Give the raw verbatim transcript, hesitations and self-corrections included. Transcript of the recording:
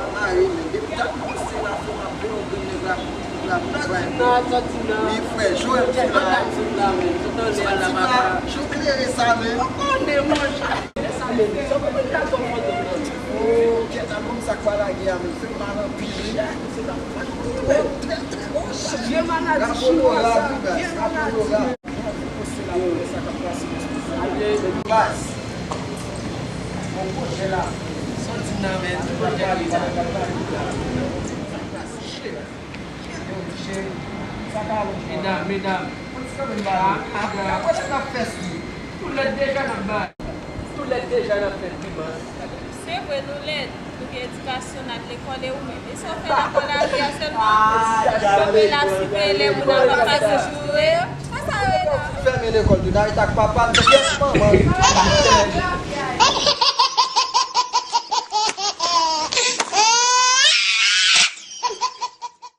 pa mare, men depi dat m kòmanse la, frè m ap veye yon grenn nèg la pou, pou la pou bay mwen. Wi, frè, Joel, Joel, Joel klere sa, men. Oh, kèt, album sa k pa lage a, men, fè m mal anpil, wi. Trè, trè, oh, shit. Rapò yo rap, wi, guys. Rapò yo rap. Baz. Bon pwojè la. Sòti nan men, pwojè la. Medam, medam. Tou lèt deja n ap bay. Tou lèt deja n ap fè pi mal. Se vre, nou lèd. Nou gen edikasyon, n al lekòl, e ou menm? E sa w fè nan kò lari a sèlman? Kanpe la, sipeye lè moun ap pase joure. Sa sa ye la? Fèmen lekòl tou, David ak papa l, kèt manman l.